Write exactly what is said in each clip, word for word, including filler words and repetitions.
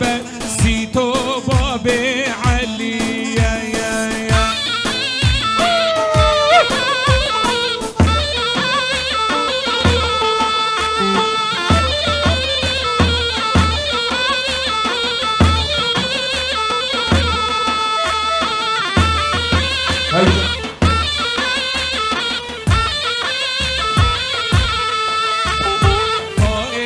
ber Sîto babê Elî ye, ye, ye. Hey. Ay,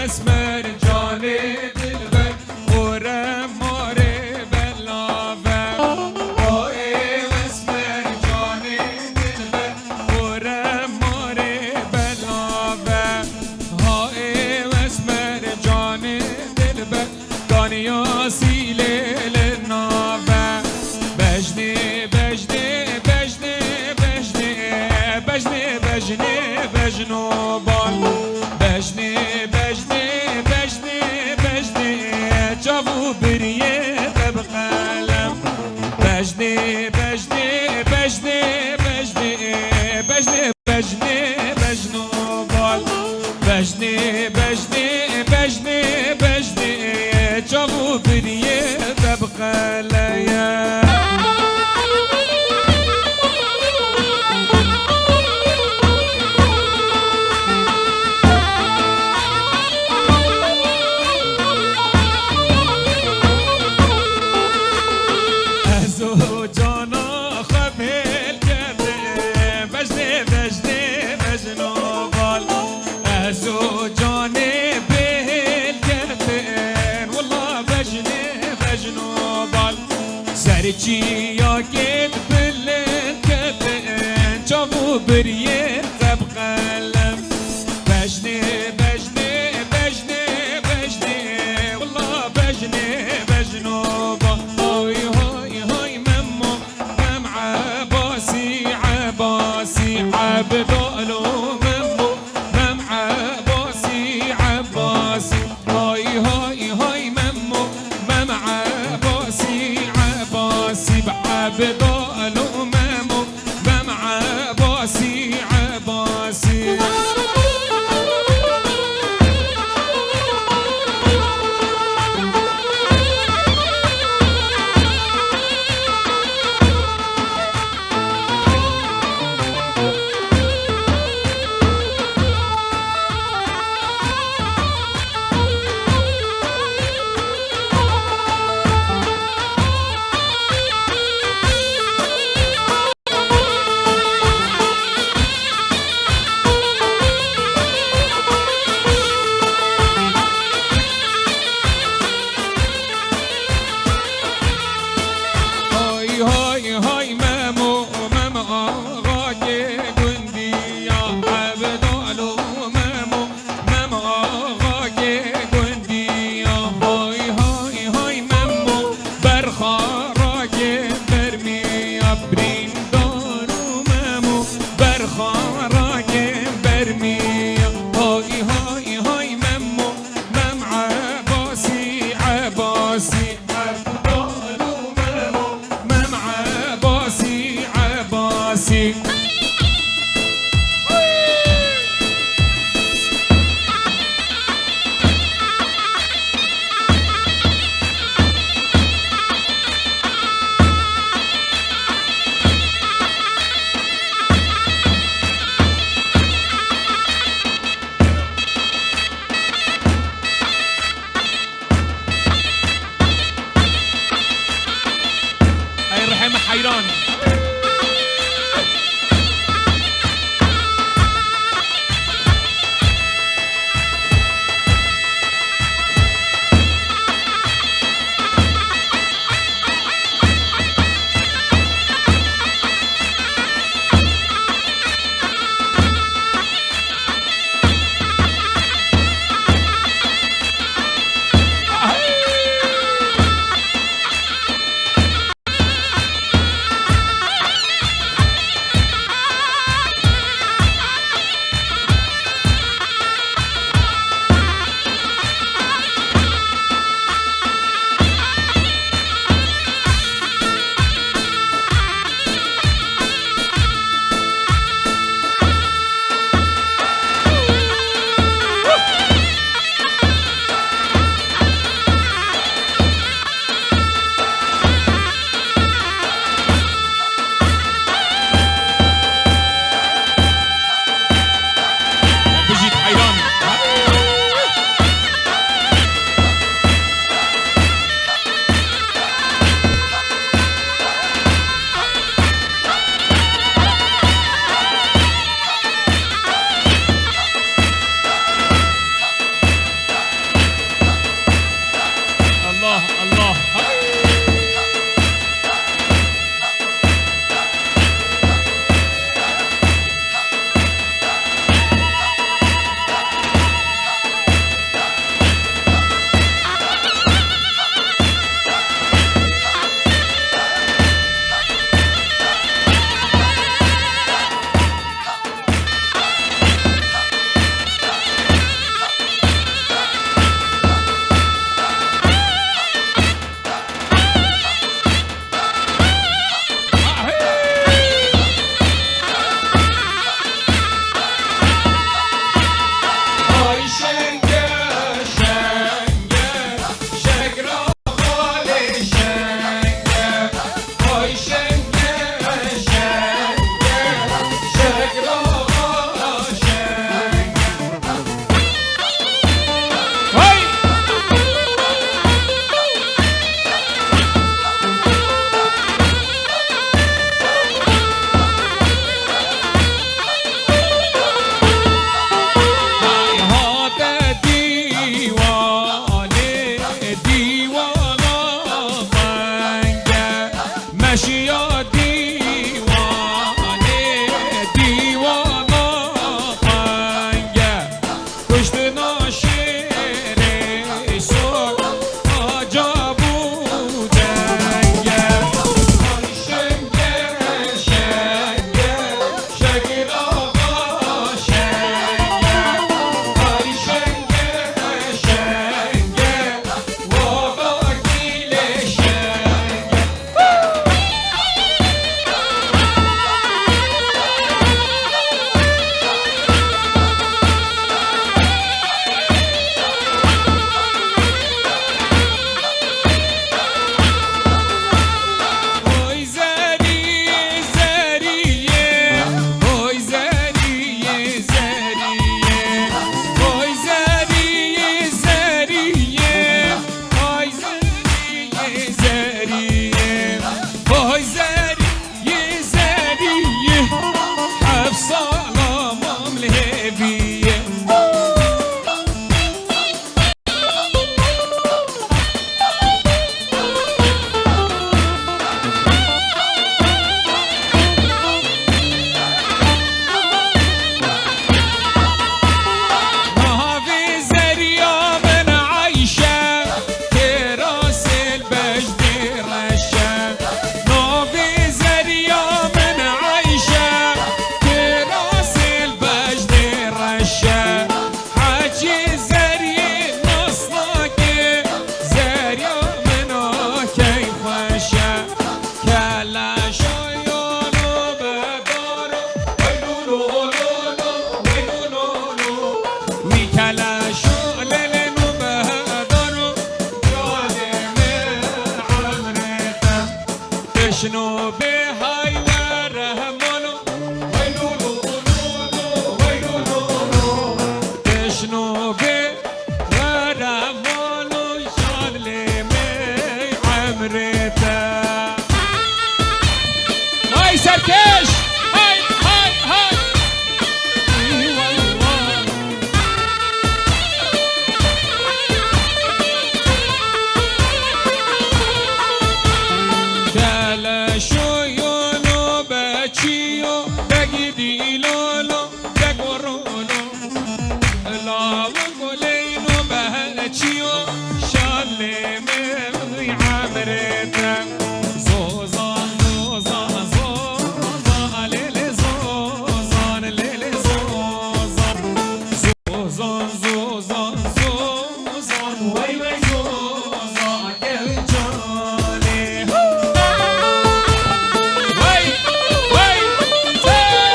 Esmer canê dilber, ore more belave. Ay, Esmer canê dilber, ore more belave. Ay, Esmer canê dilber, Kaniya sîlê li nave. Bejnê, bejnê, bejnê, bejnê, bejnê, bejnê, bejno bal. Bejnê, bejnê, bejnê, bejnê, çav û biriyê te bi qelem. Bejnê, bejnê, bejnê, bejnê, bejnê, bejnê, bejno bal. Bejnê, bejnê, bejnê, bejnê, çav û biriyê te bi qeleye. Ez û cana xwe bêl kerdin, bejnê, bejnê, bejno bal. Ez û canê bêl keftin, willa bejnê, bejno bal. Ser çiya kêt bilind keftin, çav û biriyê te bi qelem. Bejnê, bejnê, bejnê, bejnê, willa bejnê, bejno bal. Hay, hay, hay, Memo. Mem Ebasî, Ebasî, Ebdalo Memo. Mem Ebasî, Ebasî, hay, hay, hay, Memo. Mem Ebasî, Ebasî, Ebdalo Memo. Mem Ebasî, Ebasî. Hay, hay, hay, Memo, Mem Axa ke gundiya, Ebdalo Memo, Mem Axa ke gundiya. Hay, hay, hay, Memo, berxa rake bermiya, birîndar û Memo, berxa rake bermiya. Hay, hay, hay, Memo, Mem Ebasî, Ebasî, Ebdalo Memo, Mem Ebasî, Ebasî. Ey rihê min heyran. Şino bê hay were molo. Wey lo lo lo lo, wey lo lo lo. Şino bê were molo, şad lê me emrê te. Hay serkeş! Hay, hay, hay! Ey wallah. Keleşo yo no beçiyo, begidî lolo, begorolo. Lawo goleyno beçiyo, şad lê me emrê te. Zozan, zozan, zozan, lê lê zozan, lê lê zozan. Zozan, zozan, zozan, wey wey zozan, gel canê. Wey, wey, zozan.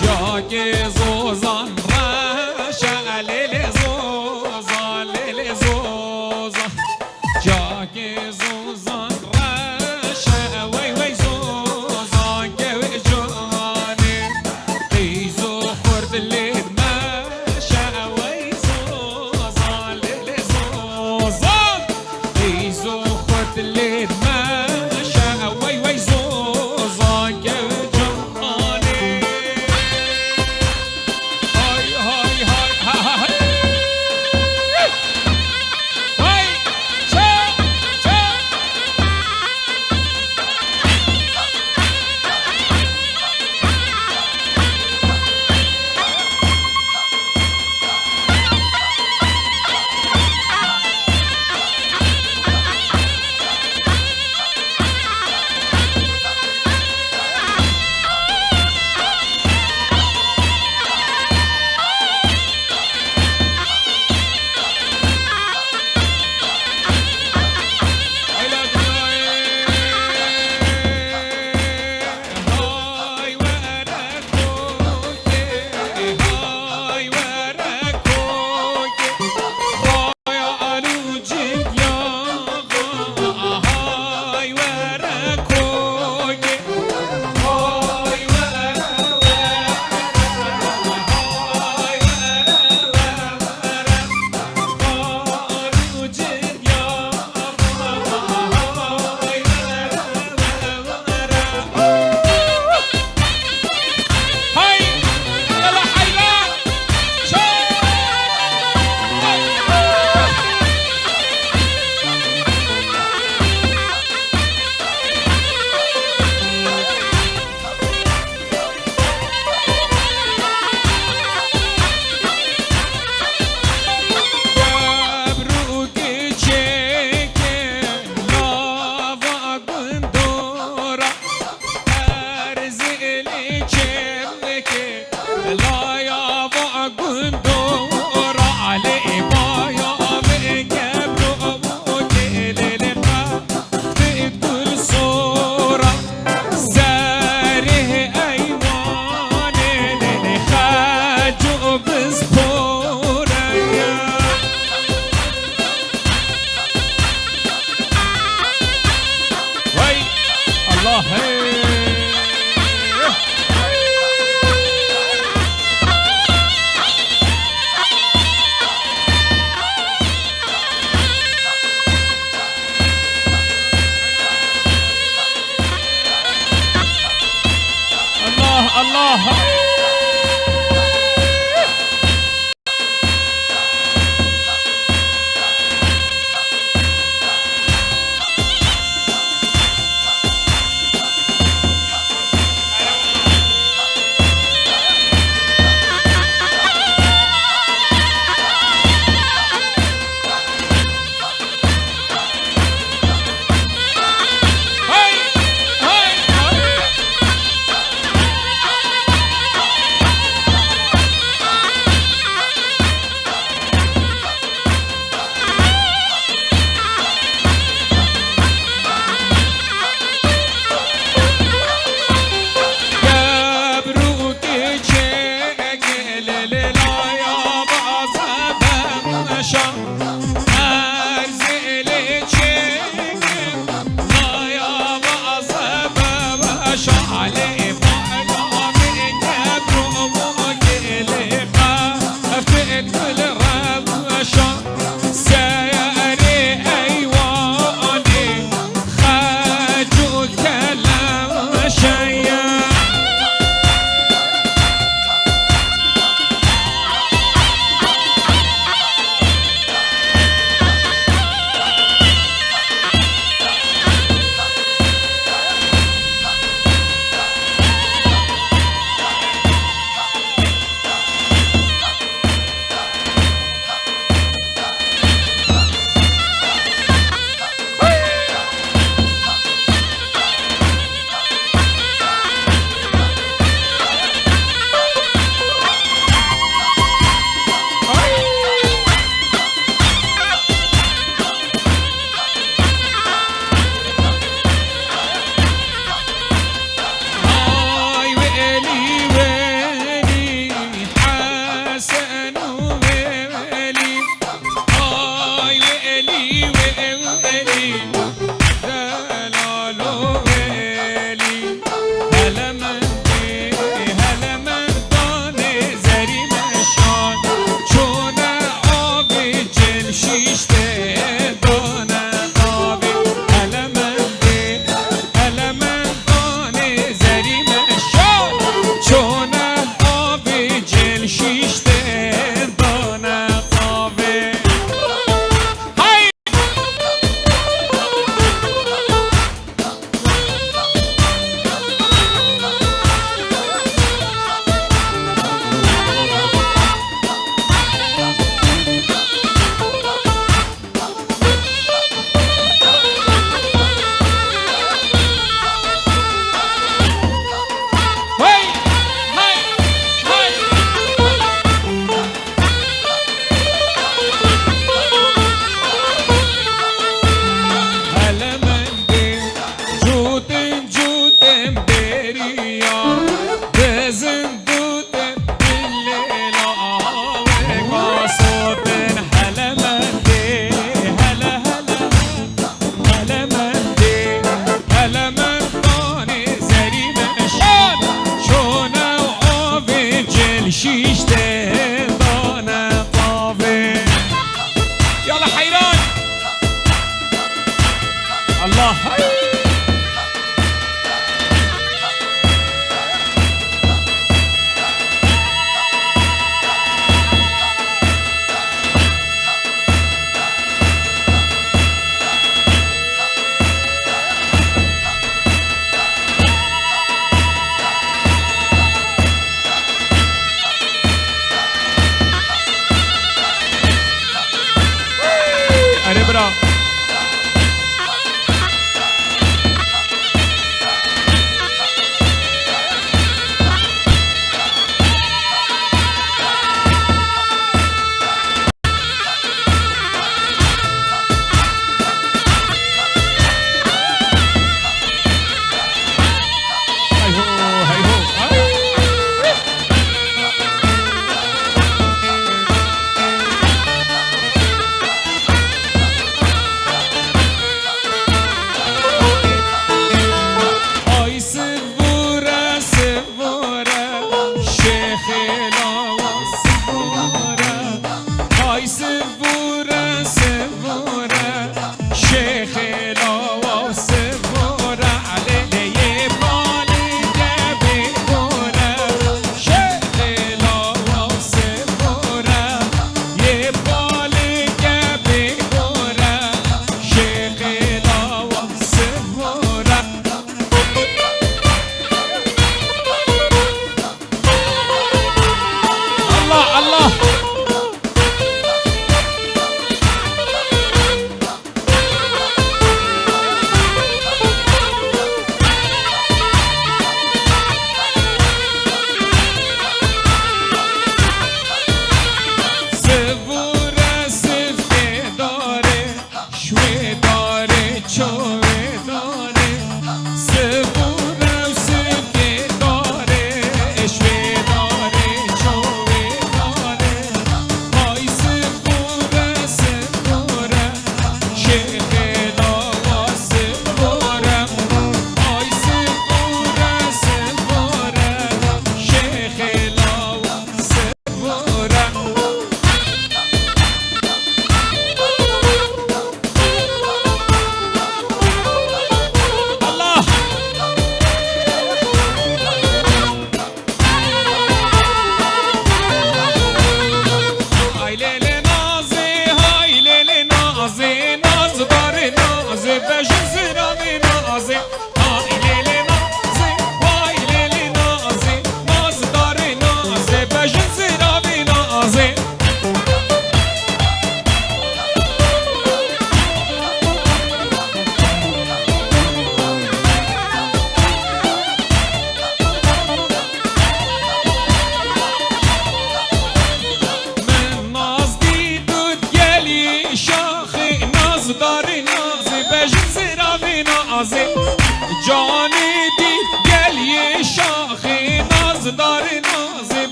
Çakê zozan reşe, lê lê zozan, lê lê zozan. Çakê zozan reşe, wey wey zozan, kewê canê. Qeyzo xurt lê meşe, wey zozan, lê lê zozan. Qeyzo xurt lê meşe, wey wey zozan, kewê canê. Hay, hay, hay, ha, ha, hay. Hay, ça, ça. Wey, Allah, hey. Allah, Allah.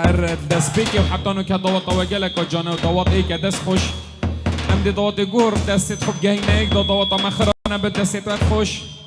Destpêkê û heta nûke daweta we geleka can e û dawet êk e, dest xweş. Em dê dawetê guh destê xwe bigehîne êk da daweta me xira nebe, destê we xweş.